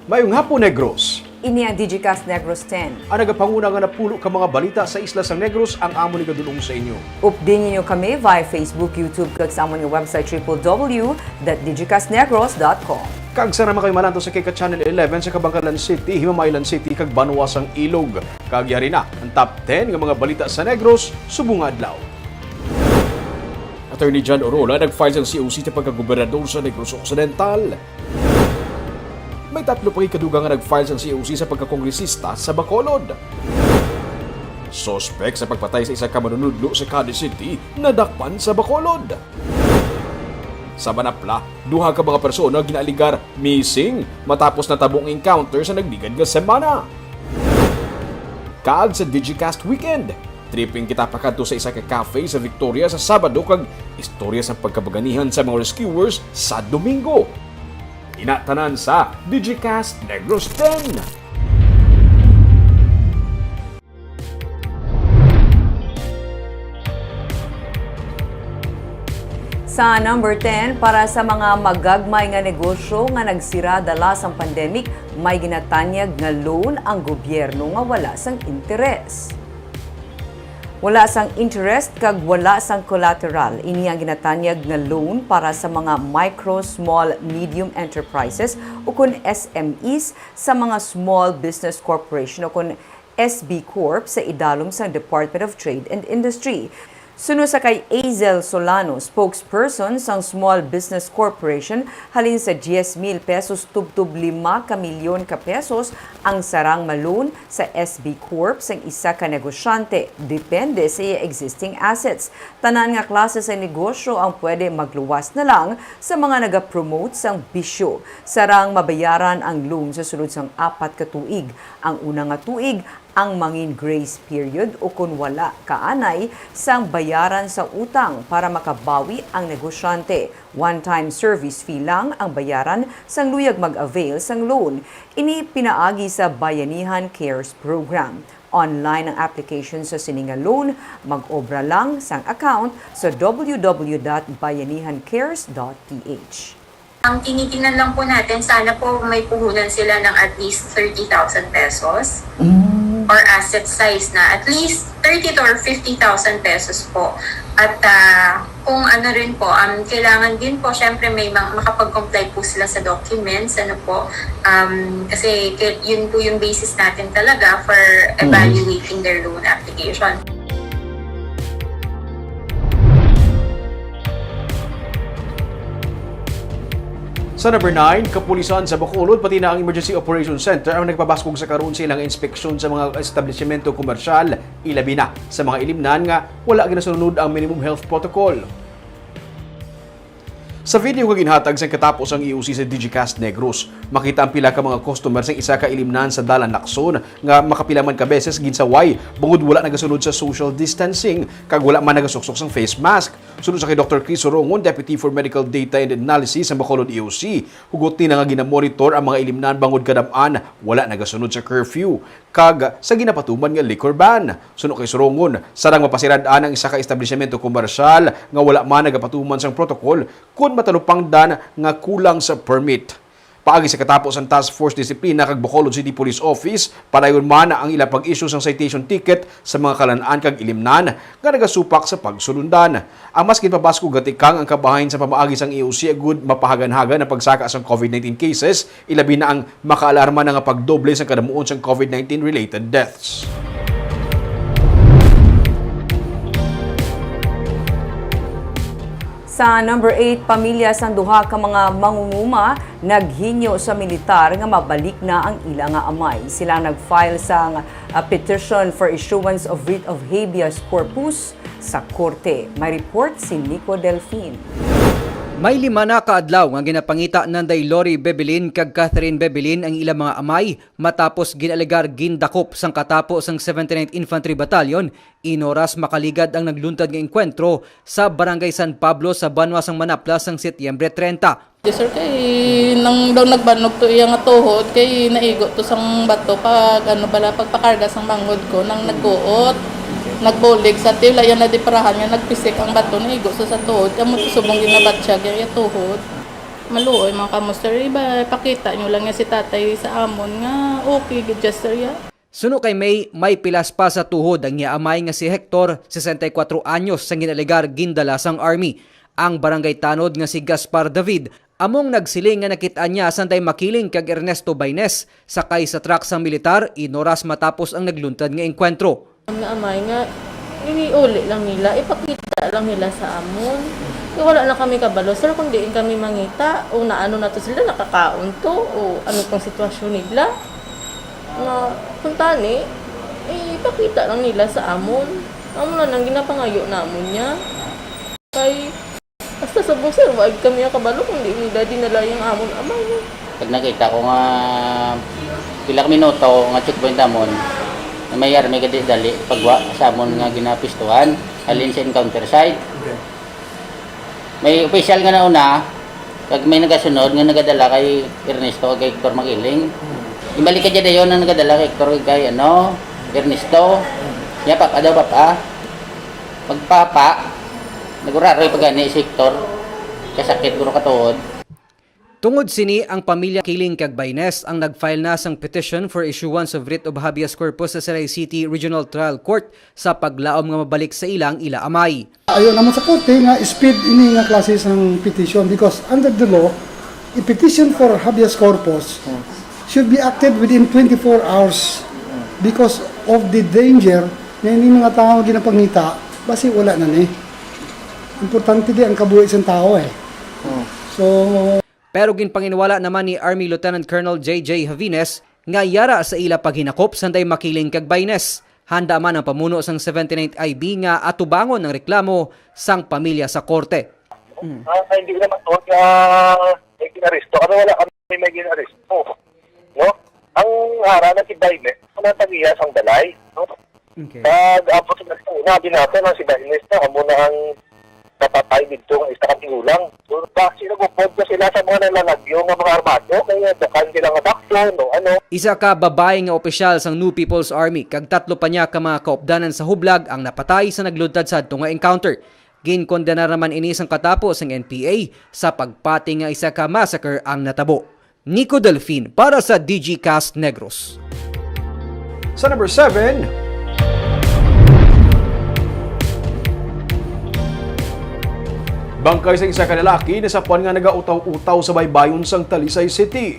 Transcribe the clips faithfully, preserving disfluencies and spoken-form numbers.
Mayong hapon, Negros. Ini ang Digicast Negros ten. Ang nagapanguna nga napulo ka mga balita sa isla sang Negros ang amon igadul-ong sa inyo. Updi ninyo kami via Facebook, YouTube, kag sa amon nga website, triple W dot digicastnegros dot com. Kag sa naman kayo malanto sa kay ka Channel eleven sa Kabankalan City, Himamaylan City, kag Banwa sang Ilog. Kag yari na ang top ten nga mga balita sa Negros subong nga adlaw. Attorney John Orola nag-file sang C O C sa pagkagobernador sa Negros Occidental. May tatlo pa gid kadugang nga nag-file sang C O C sa pagkakongresista sa Bacolod. Suspek sa pagpatay sa isa ka manunudlo sa Cadiz City nadakpan sa Bacolod. Sa Manapla, duha ka mga persona ginaaligar missing matapos natabo ang encounter sa nagligad nga semana. Kag sa Digicast Weekend, tripping kita pakadto sa isa ka cafe sa Victoria sa Sabado kag istorya sa pagkabaganihan sa mga rescuers sa Domingo. Ina tanan sa Digicast Negros ten. Sa number ten, para sa mga magagmay nga negosyo nga nagsira dala sang pandemic, may ginatanyag nga loan ang gobyerno nga wala sang interes. Wala sang interest kag wala sang collateral. Ini ang ginatanyag nga loan para sa mga micro, small, medium enterprises ukon S M Es sa mga Small Business Corporation ukon S B Corp sa idalom sang Department of Trade and Industry. Suno sa kay Azel Solano, spokesperson sang Small Business Corporation, halin sa diyes mil pesos tubtob lima ka milyon ka pesos ang sarang ma-loan sa S B Corp sang isa ka negosyante, depende sa iya existing assets. Tanan nga klase sa negosyo ang pwede magluwas na lang sa mga nagapromote sang bisyo. Sarang mabayaran ang loan sa sulod sang apat ka tuig. Ang una nga tuig, ang mangin grace period ukon wala kaanay sang bayaran sa utang para makabawi ang negosyante. One-time service fee lang ang bayaran sang luyag mag-avail sang loan. Ini pinaagi sa Bayanihan Cares Program. Online ang application sa sini nga loan. Mag-obra lang sang account sa W W W dot bayanihancares dot P H. Ang tinitingnan lang po natin, sana po may puhunan sila ng at least thirty thousand pesos Mm. or asset size na at least thirty to or fifty thousand pesos po. At, ah, kung ano rin po, um, kailangan din po, syempre, may mga, makapag-comply po sila sa documents, ano po, um, kasi kay-, yun po yung basis natin talaga for Mm. evaluating their loan application. Sa number nine, kapulisan sa Bacolod pati na ang Emergency Operations Center ang nagpabaskog sa karon sa ilang inspeksyon sa mga establisimento komersyal, ilabi na sa mga ilimnan nga wala ginasunod ang minimum health protocol. Sa video nga ginhatag sang katapo sang E O C sa Digicast Negros, makita ang pila ka mga customer sa isa ka ilimnan sa Dalan Lacson nga makapila man ka beses ginsaway bangod wala nagasunod sa social distancing kag wala man nagasuksok sang face mask. Suno sa kay Doktor Chris Sorongon, Deputy for Medical Data and Analysis sa Bacolod E O C, hugot nila nga ginamonitor ang mga ilimnan bangod kadam-an wala nagasunod sa curfew kag sa ginapatuman nga liquor ban. Suno kay Sorongon, sarang mapasirad-an ang isa ka establisimento komersyal nga wala man nagapatuman sang protokol kon matalupangdan nga kulang sa permit. Paagi sa katapo sang Task Force Disiplina kag Bacolod City Police Office, padayon man ang ila pag-issue sang citation ticket sa mga kalan-an kag ilimnan nga nagasupak sa pagsulundan. Ang mas ginpabaskog nga tikang ang kabahin sa pamaagi sang E O C agud mapahagan-hagan ang pagsaka sang COVID nineteen cases, ilabi na ang makaalarma na nga pagdoble sang kadamuon sang COVID nineteen related deaths. Sa number eight, pamilya sang duha ka mga mangunguma naghingyo sa militar nga mabalik na ang ila nga amay. Sila nag-file sang, ah, petition for issuance of writ of habeas corpus sa korte. May report si Nico Delfin. May lima na ka adlaw nga ginapangita Nanday Lori Bebelin kag Catherine Bebelin ang ila mga amay matapos ginalegar gindakop sang katapo sang seventy-ninth Infantry Battalion in oras makaligad ang nagluntad nga engkwentro sa Barangay San Pablo sa banwa sang Manapla sang Setyembre trenta. Yes, sir, kay nang daw nagbanog to iya nga tuhod, kay naigo to sang bato pag, ano bala, pagpakarga sang manghod ko, nang nagkuot, nagbulig sa tiyo, layan na di parahan nga nagpisik ang bato, naigo sa, sa tuhod, kamo to subong ginabatsyag iya tuhod. Maluoy man kamo, sir. Iba, pakita nyo lang nga si tatay sa amon nga okay gid siya, sir, ya. Suno kay May, may pilas pa sa tuhod ang iya amay nga si Hector, sesenta y cuatro anyos, sang ginalegar gindala sang army. Ang barangay tanod nga si Gaspar David among nagsiling nga nakit-an niya sanday Makiling kag Ernesto Baines sakay sa truck sang militar inoras matapos ang nagluntad nga engkwentro. Nga amay nga, iniuli lang nila, ipakita lang nila sa amon. Kay wala na kami kabalo, sir, kung diin kami mangita, o naano na to sila, nakakaon to, o ano pang sitwasyon nila. Nga, kung tani, eh, ipakita lang nila sa amon. Amo na nang ginapangayo namon niya. Kay, basta sa busa, wag kami kabalo kung di nila dinala yung amon amay. Pag nakita ko nga pila ka minuto nga checkpoint namon, na may army ka dali pagwa sa amon nga ginapistuhan, halin sa encounter site. Okay. May opisyal nga nauna, kag may nagasunod nga nagadala kay Ernesto kag kay Hector Makiling. Hmm. Ibalik ka dyan dayon ang nagadala kay Hector kag kay, ano, Ernesto. Hmm. Ya, papa daw, papa. Magpapa, naguraroy pa gani si Hector. Kasakit guro katuod. Tungod sini, ang pamilya Kiling kag Baines ang nag-file na sang petition for issuance of writ of habeas corpus sa Silay City Regional Trial Court sa paglaom nga mabalik sa ilang ila amay. Ayaw naman sa korte nga speed ini nga klase sang petition because under the law, a petition for habeas corpus should be acted within twenty-four hours because of the danger nga ini mga tawo ginapangita basi wala na ni. Importante di ang kabuhi sang tawo eh. So, pero ginpanginwala naman ni Army Lieutenant Colonel J J Javines nga yara sa ila paghinakop sanday Makiling kag Baines. Handa man ang pamuno sang seventy-ninth I B nga atubangon ang reklamo sang pamilya sa korte. Mm. Ah, hindi naman to, ah, may ginaresto. Kami wala kami may ginaresto. No? Ang ara na si Baines, ang natagiya sang balay. No? Okay. Pag abot sa una, binata na si Baines na, amo na ang napatay dito nga isa ka tigulang. So, basi nagupod ko sila sa mga nananagyo nga mga armado, kaya dakan sila nga bakton o ano. Isa ka babayi nga opisyal sang New People's Army kag tatlo pa niya ka mga kaupdanan sa hublag ang napatay sa nagluntad sadto nga encounter. Ginkondenar naman ini sang katapo sang N P A sa pagpati nga isa ka massacre ang natabo. Nico Delfin para sa Digicast Negros. Sa number seven, bangkay sa isa ka lalaki nasapuan nga nagautaw-utaw sa baybayon sang Talisay City.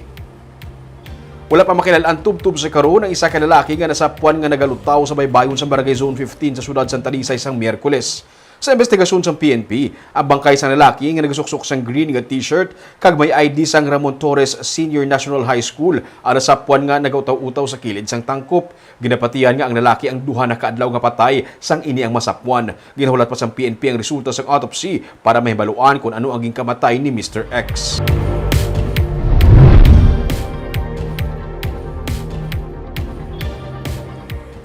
Wala pa makilal-an tubtob sa karon ang isa ka lalaki nga nasapuan nga nagalutaw sa baybayon sa Barangay Zone fifteen sa siyudad sang Talisay sang Miyerkules. Sa investigasyon sang P N P, ang bangkay sang lalaki nga nagasuksok sang green nga t-shirt kag may I D sang Ramon Torres Senior National High School ang nasapuan nga nagautaw-utaw sa kilid sang tangkop. Ginapatihan nga ang lalaki ang duha na ka adlaw nga patay sang ini ang masapuan. Ginahulat pa sang P N P ang resulta sang autopsy para mahibaluan kon ano ang ginkamatay ni Mister X.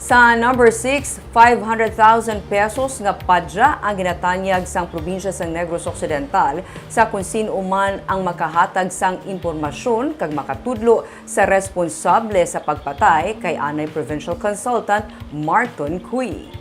Sa number six, five hundred thousand pesos nga padya ang ginatanyag sang probinsya sang Negros Occidental sa kon sin-o man ang makahatag sang impormasyon kag makatudlo sa responsable sa pagpatay kay anay Provincial Consultant Marton Cui.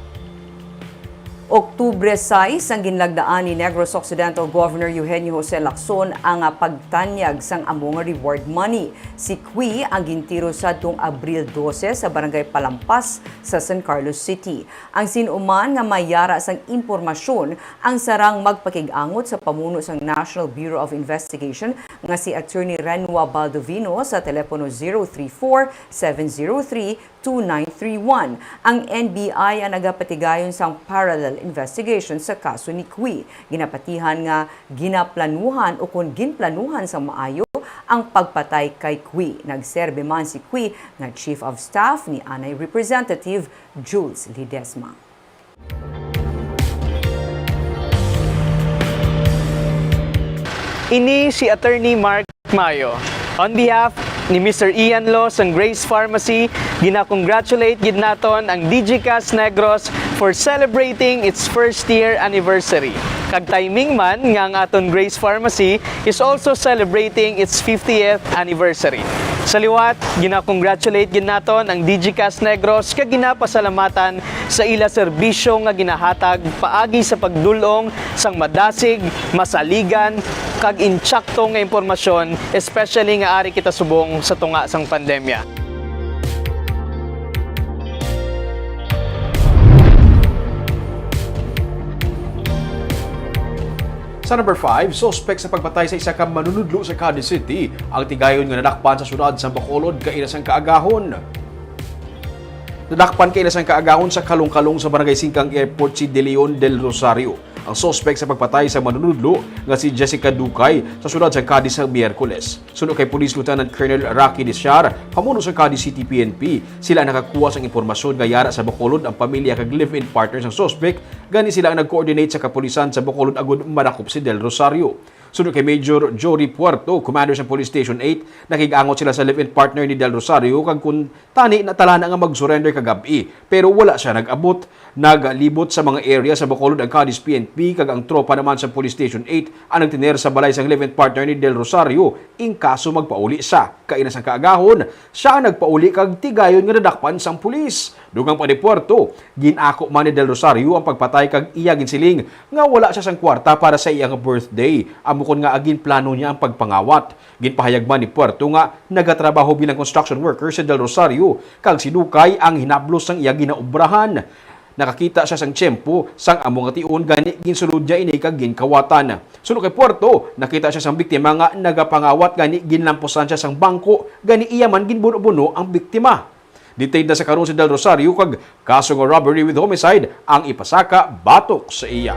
Oktubre sais ang ginlagdaan ni Negros Occidental Governor Eugenio Jose Lacson ang, ah, pagtanyag sang amo nga reward money. Si Cui ang gintiro sadtong Abril dose sa Barangay Palampas sa San Carlos City. Ang sin-o man nga may yara sang impormasyon ang sarang magpakig-angot sa pamuno sang National Bureau of Investigation nga si Attorney Renua Baldovino sa telepono zero three four, seven zero three, two nine three one. Ang N B I ang nagapatigayon sang parallel investigation sa kaso ni Cui. Ginapatihan nga ginaplanuhan o kon ginplanuhan sang maayo ang pagpatay kay Cui. Nagserbi man si Cui nga Chief of Staff ni anay Representative Jules Ledesma. Ini si Attorney Mark Mayo. On behalf ni Mister Ian Lo sang Grace Pharmacy, gina-congratulate gid naton ang Digicast Negros for celebrating its first year anniversary. Kag timing man nga ang aton Grace Pharmacy is also celebrating its fiftieth anniversary. Sa liwat, gina-congratulate gid naton ang D G Cast Negros kag ginapasalamatan sa ila serbisyo nga ginahatag paagi sa pagdul-ong sang madasig, masaligan, kag insakto nga impormasyon, especially nga ari kita subong sa tunga sang pandemya. Sa number five, suspek sa pagpatay sa isa ka manunudlo sa Cadiz City ang tigayon nga nadakpan sa siyudad sang Bacolod kaina sang kaagahon. Nadakpan kaina sang kaagahon sa Kalong-Kalong sa Barangay Singkang Airport si De Leon Del Rosario, ang suspek sa pagpatay sa manunudlo nga si Jessica Ducay sa siyudad sang Cadiz sa Miyerkules. Suno kay Police Lieutenant Colonel Rocky Desiar, pamuno sang Cadiz City P N P, sila nakakuha sang impormasyon nga yara sa Bacolod ang pamilya kag live-in partner sang suspek, gani sila ang nag-coordinate sa kapulisan sa Bacolod agud madakop si Del Rosario. Suno kay Major Jory Puerto, commander sa Police Station eight, nakig-angot sila sa live-in partner ni Del Rosario kag kun tani natala na nga mag-surrender kagab-i, pero wala sia nag-abot. Naglibot sa mga area sa Bacolod ang Cadiz P N P kag ang tropa naman sa Police Station eight ang nagtener sa balay sang live-in partner ni Del Rosario in kaso magpauli sia. Kaina sang kaagahon, sia ang nagpauli kag tigayon nga nadakpan sang pulis. Dugang pa ni Puerto, gin-ako man ni Del Rosario ang pagpatay kag iya ginsiling nga wala sia sang kwarta para sa iya nga birthday, amo kon nga ginplano niya ang pagpangawat. Ginpahayag man ni Puerto nga nagatrabaho bilang construction worker si Del Rosario kag si Ducay ang hinablos sang iya ginaobrahan. Nakakita sia sang tiyempo sang amo nga tion, gani ginsulod niya ini kag ginkawatan. Suno kay Puerto, nakita sia sang biktima nga nagapangawat, gani ginlampusan sia sang bangko, gani iya man ginbuno-buno ang biktima. Detained na sa karon si Del Rosario kag kaso nga robbery with homicide ang ipasaka batok sa iya.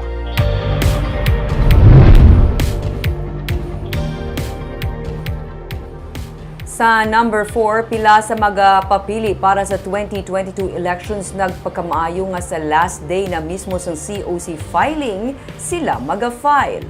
Sa number four, pila sa magapapili para sa twenty twenty-two elections nagpakamaayo nga sa last day na mismo sang C O C filing sila maga-file.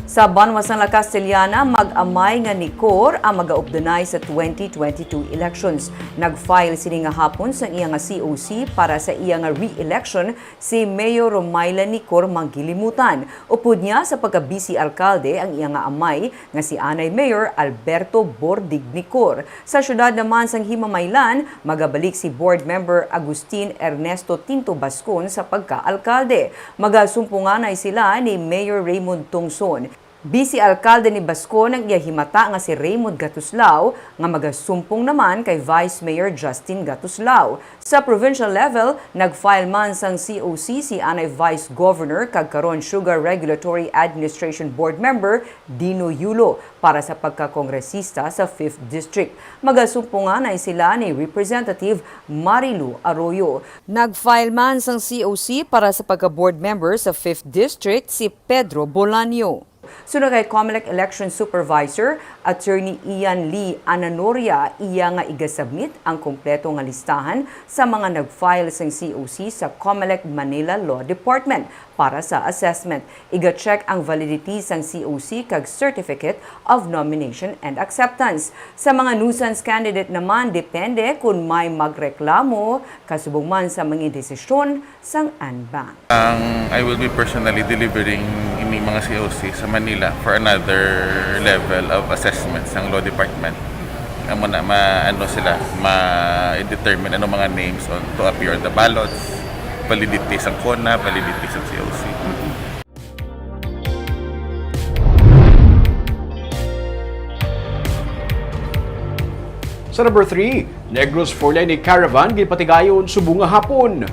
Sa banwa sang La Castellana, mag-amay nga ni COR ang magaupdanay sa twenty twenty-two elections. Nag-file sini nga hapon sang iya nga C O C para sa iya nga re-election si Mayor Romayla Nicor Manggilimutan. Upod niya sa pagka-vice alkalde ang iya nga amay nga si anay Mayor Alberto Bordig Nicor. Sa siyudad naman sang Himamaylan, magabalik si Board Member Agustin Ernesto Tinto Bascon sa pagka-alkalde. Magasumpunganay sila ni Mayor Raymond Tongson. Vice alkalde ni Bascon ang iya himata nga si Raymond Gatuslao, nga magasumpong naman kay Vice Mayor Justin Gatuslao. Sa provincial level, nag-file man sang C O C si anay Vice Governor kag karon Sugar Regulatory Administration Board Member Dino Yulo para sa pagkakongresista sa Fifth District. Magasumpunganay sila ni Representative Marilu Arroyo. Nag-file man sang C O C para sa pagka-board member sa Fifth District si Pedro Bolaño. Suno kay Comelec Election Supervisor, Attorney Ian Lee Ananoria, iya nga igasubmit ang kompleto nga listahan sa mga nag-file sang C O C sa Comelec Manila Law Department para sa assessment. Iga-check ang validity sang C O C kag Certificate of Nomination and Acceptance. Sa mga nuisance candidate naman, depende kon may magreklamo kasubong man sa mga desisyon sang ANBAN. Ang, I will be personally delivering ini mga C O C sa Manila for another level of assessment sang Law Department. Amo na, ma-, ano sila, ma-determine ano mga names on, to appear on the ballots, validity sang CONA, validity sang C O C. Sa number three, Negros Four-Lane Caravan ginpatigayon subong nga hapon.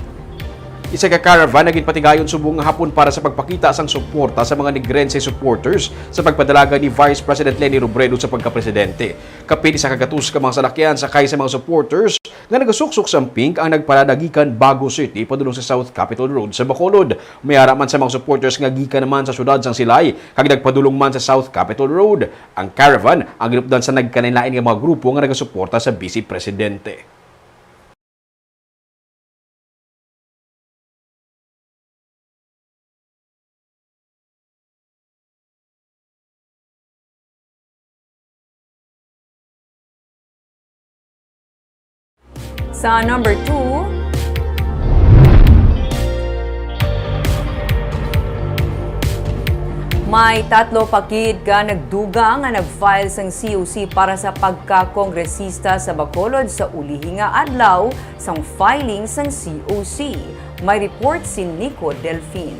Isa ka caravan nga ginpatigayon subong nga hapon para sa pagpakita sang suporta sa mga Negrense supporters sa pagpadalagan ni Vice President Leni Robredo sa pagkapresidente. Kapin isa ka gatos ka mga salakyan sakay sa mga supporters nga nagasuksok sang pink ang nagparada gikan Bago City padulong sa South Capitol Road sa Bacolod. May ara man sa mga supporters nga gikan naman sa siyudad sang Silay kag nagpadulong man sa South Capitol Road. Ang caravan ang ginupdan sa nagkalainlain nga mga grupo nga nagasuporta sa Vice Presidente. Sa number two, May tatlo pa gid ka nagdugang nga nag-file sang C O C para sa pagkakongresista sa Bacolod sa ulihi nga adlaw sang filing sang C O C. May report si Nico Delfin.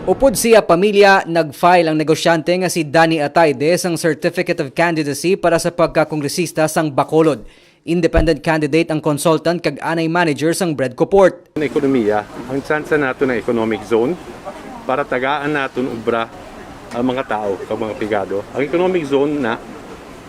Upod sa iya pamilya, nag-file ang negosyante nga si Danny Ataide sang Certificate of Candidacy para sa pagkakongresista sang Bacolod. Independent candidate ang consultant kag anay manager sang Bread Coport. Ang ekonomiya, ang tsansa nato ng economic zone para tagaan naton ubra ang mga tao kag mga pigado. Ang economic zone na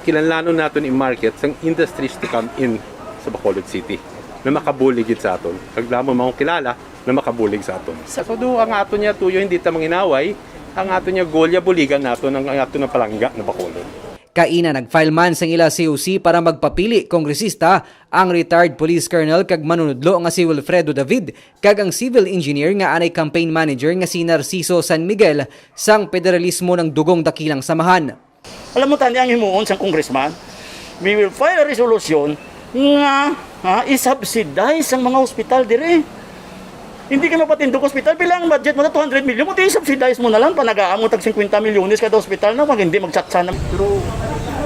kinahanglanon naton i-market sang industries to come in sa Bacolod City na makabulig gid sa aton. Kag lamang mao kilala na makabulig sa aton. Sa todo ang aton niya tuyo, hindi ta manginaway, ang aton niya golya buligan naton ang, ang aton na palangga na Bacolod. Kaina nag-file man sang ila C O C para magpapili kongresista ang retired police colonel kag manunudlo nga si Wilfredo David kag ang civil engineer nga anay campaign manager nga si Narciso San Miguel sang Federalismo ng Dugong Dakilang Samahan. Alam mo, tani ang himuon sang congressman, we will file a resolution nga, ha, i-subsidize ang mga hospital dire. Hindi ka mapatindog hospital. Pila ang budget mo na two hundred million? Mo, di subsidize mo na lang. Panagaan mo tag fifty milyones kada hospital na, mag hindi magsatsa na. Pero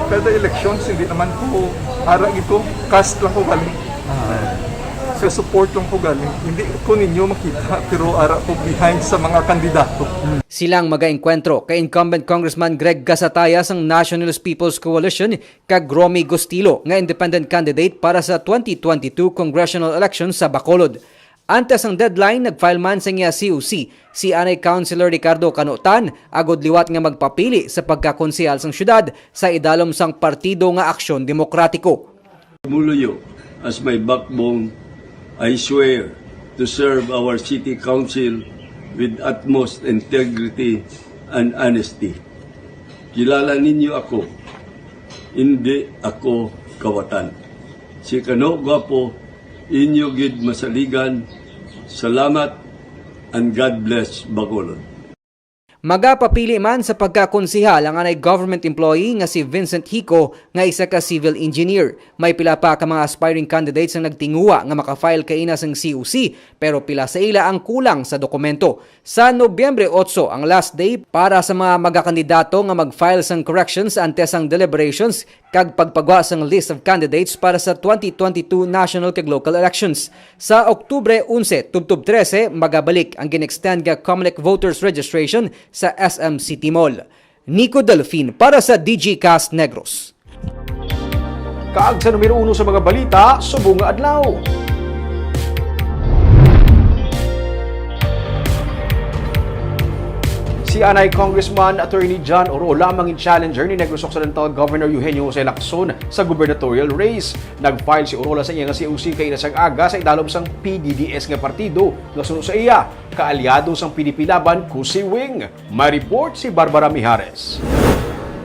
kada elections, hindi naman ko ara ito. Cast lang ko galing. Sa support lang ko galing. Hindi ko ninyo makita, pero ara ko behind sa mga kandidato. Silang magaengkwentro kay incumbent Congressman Greg Gasataya sang Nationalist People's Coalition kag Romy Gustilo nga independent candidate para sa twenty twenty-two congressional election sa Bacolod. Antes ang deadline, nag-file man sang iya C O C si anay Councilor Ricardo Canutan agod liwat nga magpapili sa pagkakonsehal sang syudad sa idalom sang partido nga Aksyon Demokratiko. Muluyo, as my backbone, I swear to serve our city council with utmost integrity and honesty. Kilala ninyo ako, hindi ako kawatan. Si Kano Gwapo, inyo gid masaligan. Salamat and God bless Bacolod. Magapapili man sa pagkakonsehal ang anay government employee nga si Vincent Hico nga isa ka civil engineer. May pila pa ka mga aspiring candidates ang nagtinguha nga maka-file kaina sang C O C, pero pila sa ila ang kulang sa dokumento. Sa Nobyembre otso ang last day para sa mga magakandidato nga mag-file sang corrections antes sang deliberations kag pagpagwa sang list of candidates para sa twenty twenty-two national kag local elections. Sa Oktubre onse tubtob trese, magabalik ang gin-extend nga Comelec voters registration sa S M City Mall. Nico Delfin para sa D G Cast Negros. Kag sa numero uno sa mga balita subong nga adlaw. Si anay Congressman Attorney John Orola mangin challenger ni Negros Occidental Governor Eugenio Jose Lacson sa gubernatorial race. Nag-file si Orola sa iya nga C O C kaina sang aga sa idalom sang P D D S nga partido nga suno sa iya, kaalyado sang P D P Laban, Kusi Wing. May report si Barbara Mijares.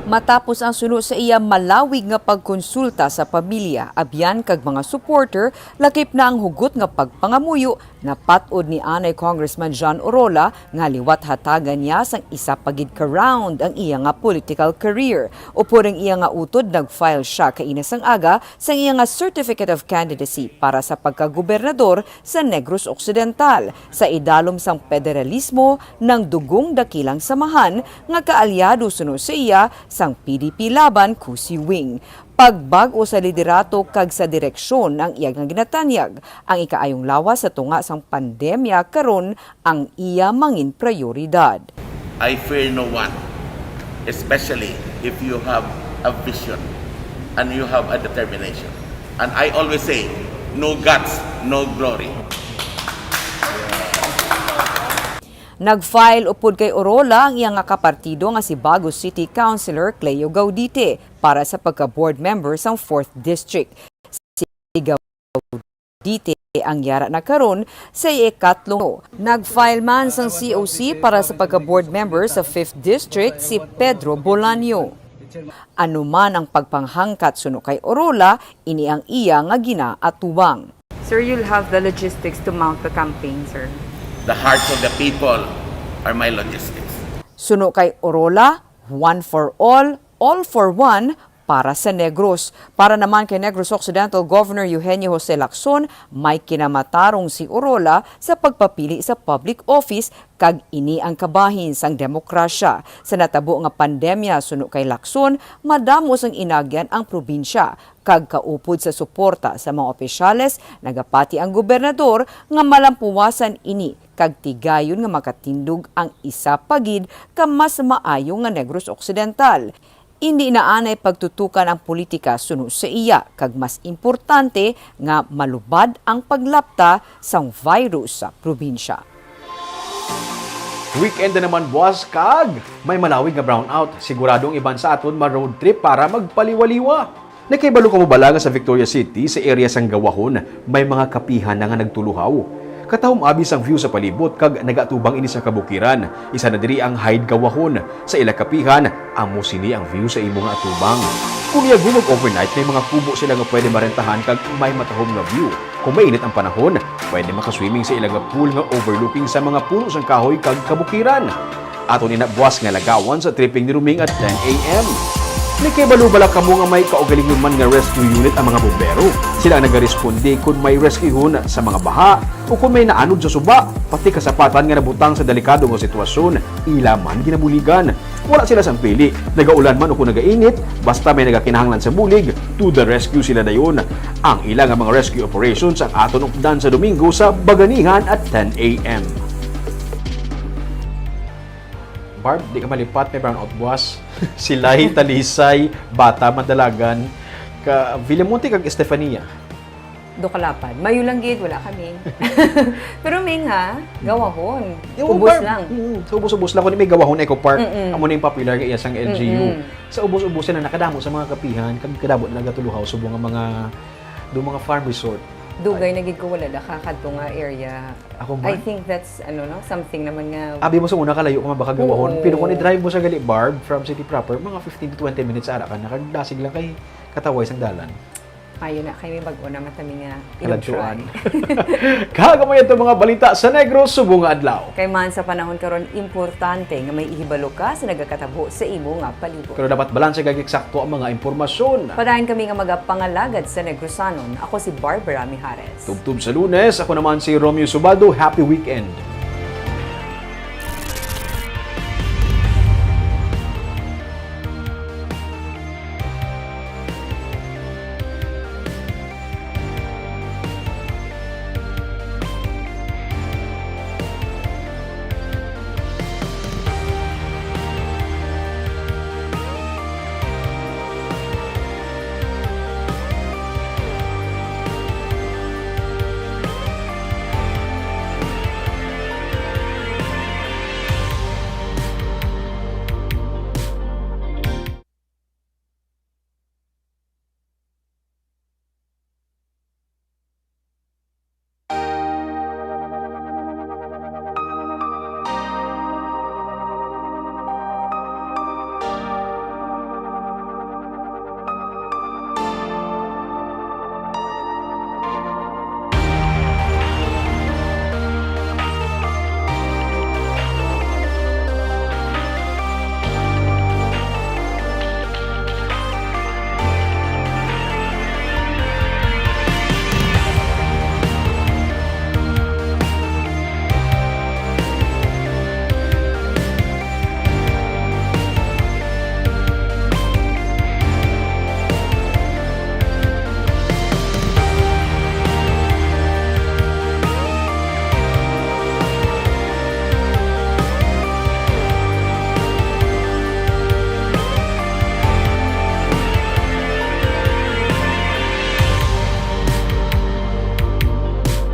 Matapos ang suno sa iya malawig nga pagkonsulta sa pamilya, abyan kag mga supporter, lakip na ang hugot nga pagpangamuyo, napat-od ni anay Congressman John Orola nga liwat hatagan niya sang isa pa gid ka round ang iya nga political career. Upod ang iya nga utod, nag-file sia kaina sang aga sang iya nga Certificate of Candidacy para sa pagkagobernador sa Negros Occidental sa idalom sang Federalismo ng Dugong Dakilang Samahan nga kaalyado suno sa iya sang P D P Laban, Kusi Wing. Pagbag-o sa liderato kag sa direksyon ang iya nga ginatanyag, ang ikaayong lawas sa tunga sang pandemya karon ang iya mangin prioridad. I fear no one, especially if you have a vision and you have a determination. And I always say, "No guts, no glory." Nag-file upod kay Orola ang iya nga kapartido nga si Bago City Councilor Cleo Gaudite para sa pagka-board member sang fourth District. Si Gaudite ang yara na karon sa ikatlo. Nag-file man sang C O C para sa pagka-board member sa fifth District si Pedro Bolaño. Ano man ang pagpanghangkat suno kay Orola, ini ang iya nga ginaatubang. Sir, you'll have the logistics to mount the campaign, sir. The hearts of the people are my logistics. Suno kay Orola, one for all, all for one, para sa Negros. Para naman kay Negros Occidental Governor Eugenio Jose Lacson, may kinamatarong si Orola sa pagpapili sa public office, kag ini ang kabahin sang demokrasya. Sa natabo nga pandemya, suno kay Lacson, madamo sang inagyan ang probinsya, kag kaupod sa suporta sa mga opisyales, nagapati ang gobernador nga malampuwasan ini kag tigayon nga makatindog ang isa pa gid ka mas maayo nga Negros Occidental. Indi na anay pagtutukan ang politika suno sa iya, kag mas importante nga malubad ang paglapta sang virus sa probinsya. Weekend na naman, boss, kag may malawig nga brownout. Sigurado ang iban sa aton ma-road trip para magpaliwaliwa. Nakahibalo kamo bala nga sa Victoria City, sa area sang Gawahon, may mga kapihan na nga nagtuluhaw? Katahom abi sang view sa palibot kag nagatubang ini sa kabukiran. Isa na diri ang Hyde Gawahon. Sa ila kapihan, amo sini ang view sa imo nga atubang. Kung yagumog overnight, may mga kubo sila nga pwede marentahan kag may matahom nga view. Kung mainit ang panahon, pwede makaswimming sa ila nga pool nga overlooking sa mga puno sang kahoy kag kabukiran. Aton ina buwas nga lagawan sa tripping ni Ruming at ten a m. Nakahibalo bala kamo nga may kaugalingon man nga rescue unit ang mga bombero? Sila ang nagaresponde kon may rescuehon sa mga baha o kon may naanod sa suba, pati kasapatan nga nabutang sa delikado nga sitwasyon, ila man ginabuligan. Wala sila sang pili, nagaulan man o kon nagainit, basta may nagakinahanglan sa bulig, to the rescue sila dayon. Ang ila nga mga rescue operations ang aton updan sa Domingo sa baganihan at ten a m. Barb, di ka malipat, may brownout buwas. Silay, Talisay, Bata, Mandalagan, ka Villamonte kag Estefania. Dukalapad. Mayo lang gid, wala kami. Pero may nga, gawahon. Yung Ubos bar- lang. Mm, sa ubos-ubos lang. Kung may gawahon Eco Park, Mm-mm. amo na yung popular nga iya sang L G U. Mm-mm. Sa ubos-ubos na nakadamo sa mga kapihan, kag kadamo na nagatuluhaw subong nga mga, do mga farm resort. Dugay na gid ko wala nakakadto nga area. Ako I man. think that's, ano, no, something naman nga Abi mo sa una kalayo ka man baka gawahon. Oo. Pero kung i-drive mo sa gali, Barb, from city proper, mga fifteen to twenty minutes ara ka na. Kag dasig lang kay kataway sang dalan. Mayo na kay may bag-o na man kami nga Kaladtuan. i-try. Kag amo ito mga balita sa Negros subong nga adlaw. Kay man sa panahon karon, importante nga may ihibalo ka sa nagakatabo sa imo nga palibot. Pero dapat balanse kag eksakto ang mga impormasyon. Padayon kami nga magapangalagad sa Negrosanon. Ako si Barbara Mijares. Tubtob sa Lunes, ako naman si Romeo Subaldo. Happy weekend.